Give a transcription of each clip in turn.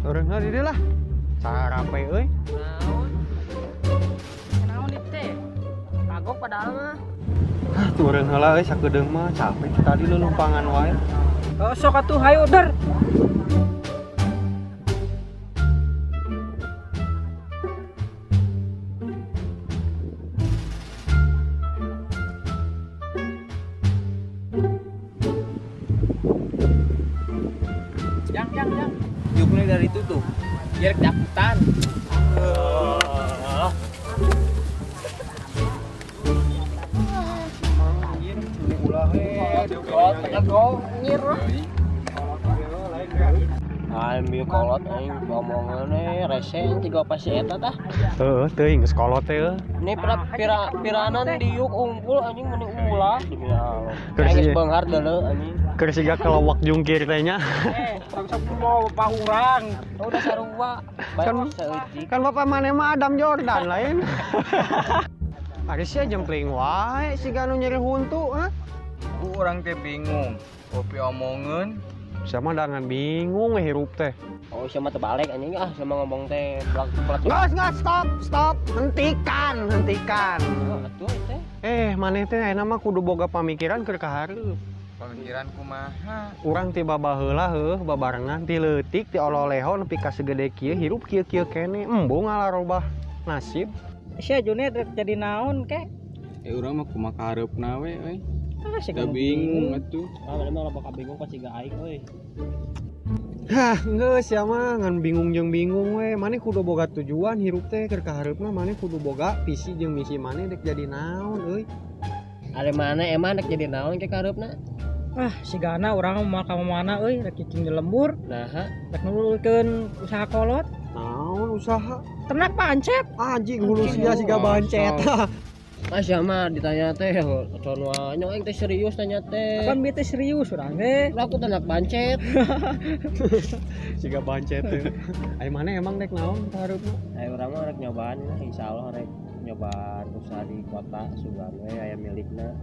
Orang di lah. Carape euy. Naon? Naon ieu teh? Kagok padahal mah. Hah, turun heula euy sakedeung mah capek tadi lulumpangan wae. Oh, sok atuh hayu der. Jang, jang, jang. Yuknya dari itu tuh, biar ketakutan. Ambil kolot aing ngomongan rese tiga pasti eta tah. Heeh, teuing geus kolot teh. Ini piranan diuk unggul anjing meni ulah demi Allah. Aing geus beunghar deuleu anjing. Keur siga kelewak jungkir teh nya. Sok mau bapak urang. Udah sarua. Kan bapak maneh mah Adam Jordan lain. Ari sia jempling wae siga nu nyeri huntu, ha? Urang teh bingung, kopi omongeun. Sama dangan bingung hirup teh. Oh, sama terbalik anjing ah, sama ngomong teh belak-belak. Nggak, stop, stop. Hentikan, hentikan. Atuh teh. Maneh teh ayeuna mah kudu boga pamikiran keur kahareup. Pamikiran kumaha? Urang ti babaheula heuh babarengan ti leutik ti ololeho nepi ka segede kieu hirup kieu-kieu kene embung ngalarobah nasib. Sia Juni rek jadi naon ke? Urang mah kumaha kahareupna we euy. Da bingung atuh. Ah, mana mah bakal bingung pasti gak aing euy. Hah, geus sia mah ngan bingung jeung bingung we. Maneh kudu boga tujuan hirup teh keur kahareupna maneh kudu boga visi jeung misi maneh rek jadi naon euy. Ari maneh emang rek jadi naon ke kahareupna? Ah, sigana urang mah ka mana euy rek cicing di lembur. Naha, rek nuluykeun usaha kolot. Naon usaha? Ternak pancet. Anjing hulu sia siga bancet. Mas ya mah ditanya teh con wae nya aing teh serius tanya teh. Kan bieu teh serius urang teh. Lah aku ternak bancet. Siga bancet teh. Ai maneh emang rek naon kahareupna? Ai urang mah rek nyobaan insyaallah rek nyobaan usaha di kota sugan we aya milikna.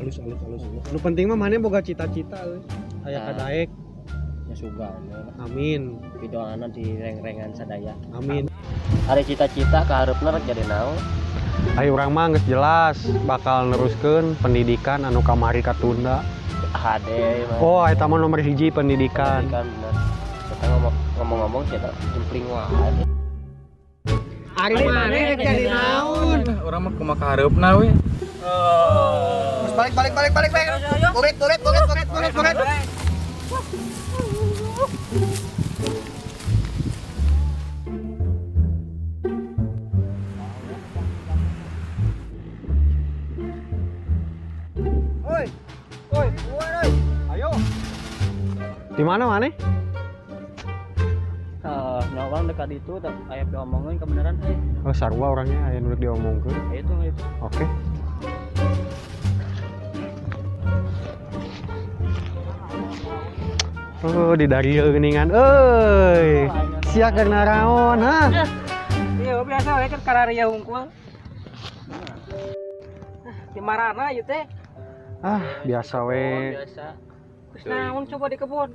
Halus halus halus. Nu penting mah maneh boga cita-cita euy. Aya kadaek. Ya sugan we. Amin. Pidoana di reng-rengan sadaya. Amin. Ari cita-cita kahareupna rek jadi naon? Ayo urang mah geus jelas bakal neruskeun pendidikan anu kamari katunda. Hade. Oh, eta mah nomor hiji pendidikan. Pendidikan bener. Kita ngomong-ngomong kita jempling wae. Ari maneh rek jadi naon? Urang mah kumaha kahareupna we. Balik balik balik balik balik. Kurit kurit kurit kurit kurit kurit. Oi, oi, oi, ayo. Di mana maneh? Nyawang dekat itu aya diomongin kebenaran euy. Oh, sarua orangnya aya nu rek diomongkeun. Itu itu. Oke. Oh, di dari geuningan euy. Sia keur naraon, ha? Iya, biasa we keur kararia hungkul. Di marana ieu teh? Ah, biasa we. Biasa. Geus naon coba di kebun?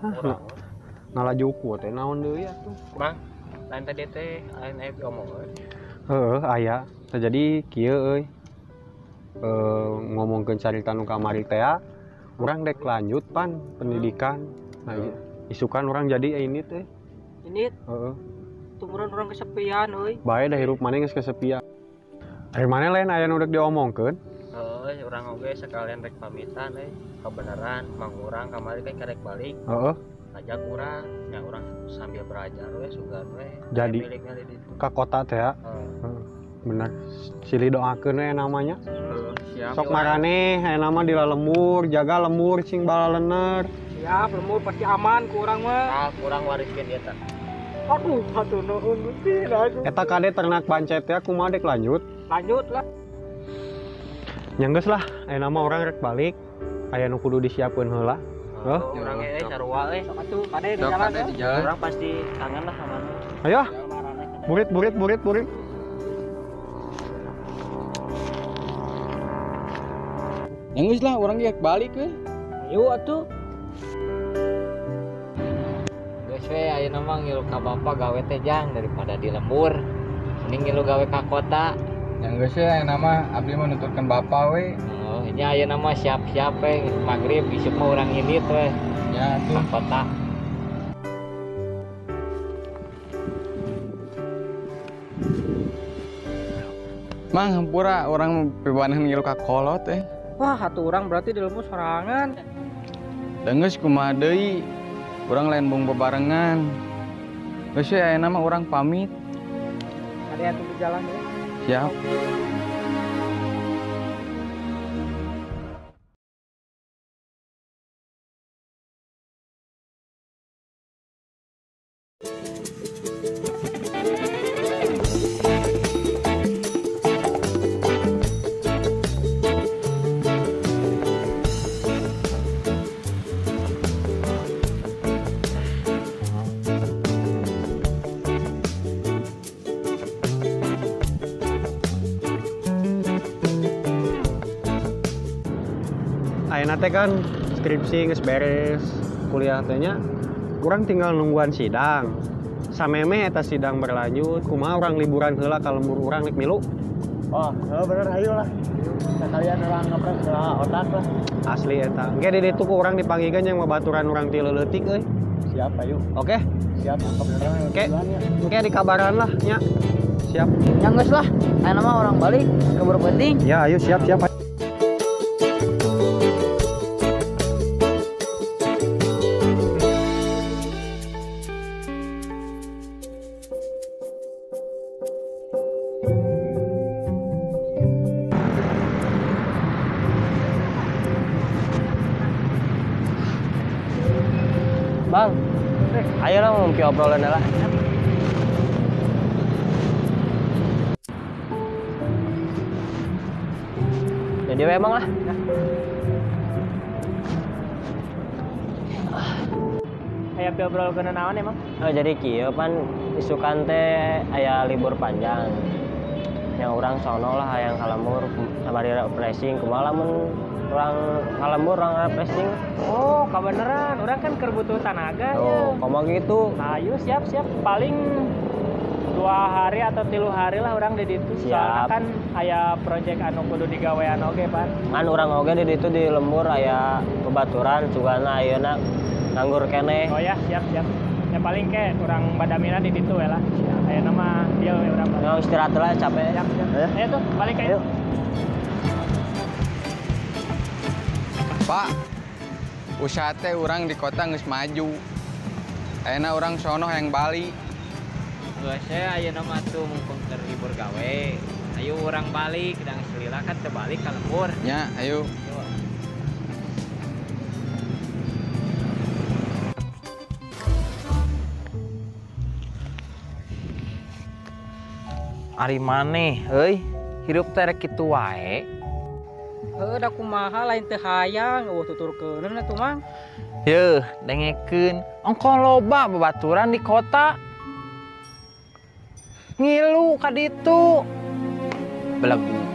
Hah, ngalajuku teh naon deui atuh. Mang, lain tadi teh lain aya diomongeun. Heeh, aya. Tah jadi kieu euy. Ngomongkeun carita nu kamari teh, urang dek lanjut pan pendidikan. Nah, isukan urang jadi ini teh. Ini? Heeh. Tumuran urang kesepian euy. Bae da hirup maneh geus kesepian. Ari maneh lain aya nu rek diomongkeun? Heeh, urang oge sekalian rek pamitan euy. Kebenaran mang urang kamari kan karek balik. Heeh. Ajak urang, nya urang sambil belajar we sugan we. Jadi ka kota teh ya. Bener. Silih doakeun we namanya. Siap. Sok maraneh aya nama di lembur, jaga lembur cing balalener. Siap, lembur pasti aman ku urang mah. Ah, kurang wariskeun dia tah. Aduh, hatur nuhun Gusti. Eta kade ternak bancet ya kumaha dek lanjut? Lanjut lah. Nya geus lah, aya nama urang rek balik. Aya nu kudu disiapkeun heula. Heuh. Urang ge sarua euy. Sok atuh kade di jalan. Urang pasti kangen lah sama nu. Ayo. Burit burit burit burit. Nya geus lah urang ge balik we. Ayo atuh. Geus we ayeuna mah ngilu ka bapa gawe teh jang daripada di lembur. Mending ngilu gawe ka kota. Nya geus we ayeuna mah abdi mah nuturkeun bapa we. Oh, nya ayeuna mah siap-siap we magrib isuk mah urang indit we. Nya atuh ka kota. Mang hampura urang pibanan ngilu ka kolot eh. Wah, atuh urang berarti di lembur sorangan. Da geus kumaha deui? Urang lain bung bebarengan. Geus we ayeuna mah urang pamit. Kade atuh di jalan ya. Siap. Ayeuna teh kan skripsi geus beres, kuliah teh nya urang tinggal nungguan sidang. Sameme eta sidang berlanjut, kumaha urang liburan heula ka lembur urang rek milu? Oh, bener ayo lah. Sekalian urang ngepres heula otak lah. Asli eta. Engke di ditu ku urang dipanggihkeun jeung babaturan urang ti leuletik euy. Siap ayo. Oke? Siap. Engke engke dikabaran lah nya. Siap. Ya geus lah, ayeuna mah urang balik keburu penting. Ya ayo siap siap. Bang, ayo lah ngomong obrolan lah. Jadi emang lah. Aya obrol kena naon emang? Oh, jadi kieu pan isukan teh aya libur panjang. Yang urang sono lah hayang ka lembur sabari refreshing kumaha lamun urang ka lembur urang refreshing. Oh, kebeneran. Urang kan keur butuh tanaga. Oh, komo gitu. Ayo siap-siap paling 2 hari atau 3 hari lah urang di ditu. Soalnya kan aya project anu kudu digawean oge, Pan. Kan urang oge di ditu di lembur aya bebaturan sugana ayeuna nganggur keneh. Oh ya, siap-siap. Ya paling ke urang badamina di ditu we lah. Ayeuna mah dieu we urang. Nah, istirahat lah capek. Siap, siap. Ayo tuh, balik ayo. Pak, usaha teh urang di kota geus maju. Ayeuna urang sono hayang balik. Geus ayeuna mah tuh mumpung keur libur gawe. Ayo urang balik, dan selila kan teu balik ka lembur. Nya, ayo. Ari maneh euy, hirup teh rek kitu wae. Heuh da kumaha lain teu hayang eueuh tuturkeun atuh Mang. Yeuh, dengekeun, ongkoh loba babaturan di kota. Ngilu ka ditu. Belegu.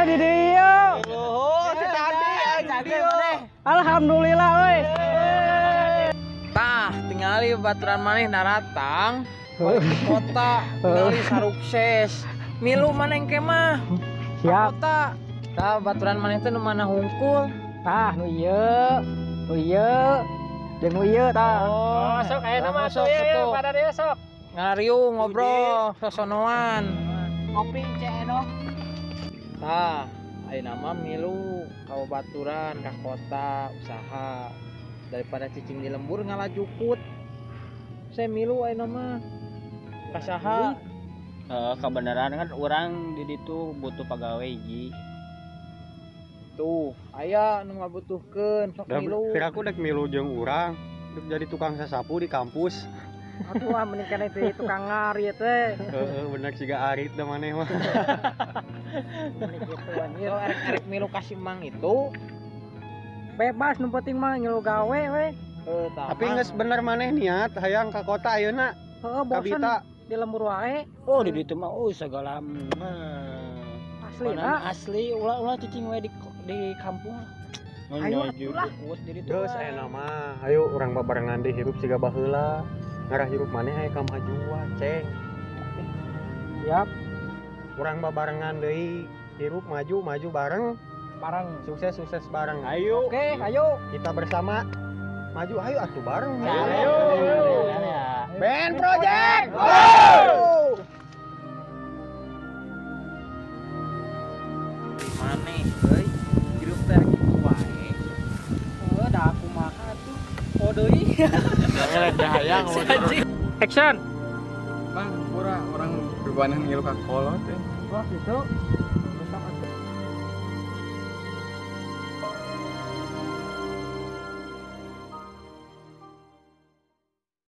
di dieu. Oh, si tadi aing maneh. Alhamdulillah euy. Tah, tingali baturan maneh daratang. Balik ke kota, tingali sarukses. Milu maneh engke mah. Siap. Kota. Tah baturan maneh teh nu mana hungkul? Tah, nu ieu. Nu ieu. Jeung nu ieu tah. Oh, sok aya nama sok ieu pada dieu sok. Ngariung ngobrol sosonoan. Kopi cek eno. Tah, ayeuna mah milu ka baturan ka kota usaha daripada cicing di lembur ngalajukut. Saya milu ayeuna mah. Ka saha? Kebenaran kan orang di ditu butuh pegawai hiji. Tuh, aya nu ngabutuhkeun sok milu. Kira aku dek milu jeung urang, dek jadi tukang sasapu di kampus. Aduh, ah mending kana teh tukang ngarit teh. Heeh, bener siga arit da maneh mah. Mending kitu anjir. So, erek milu ka si Mang itu bebas nu penting mah ngilu gawe we. Tapi geus bener maneh niat hayang ka kota ayeuna. Heeh, bosen di lembur wae. Oh, di ditu mah oh segala mah. Asli nah. Asli ulah-ulah cicing we di kampung. Ayo lah. Geus ayeuna mah, ayo urang babarengan deui hirup siga baheula. Ngarah hirup maneh aya kamajuan, ceng. Siap. Urang babarengan deui hirup maju-maju bareng, bareng. Sukses-sukses bareng. Ayo. Oke, ayo. Kita bersama maju ayo atuh bareng. Ayo. Band Project. Go! Maneh euy, hirup teh kitu wae. Heuh, da aku mah atuh. Oh deui. Action. Bang, pura orang bebanan ngilu ka kolot teh. Wah, gitu.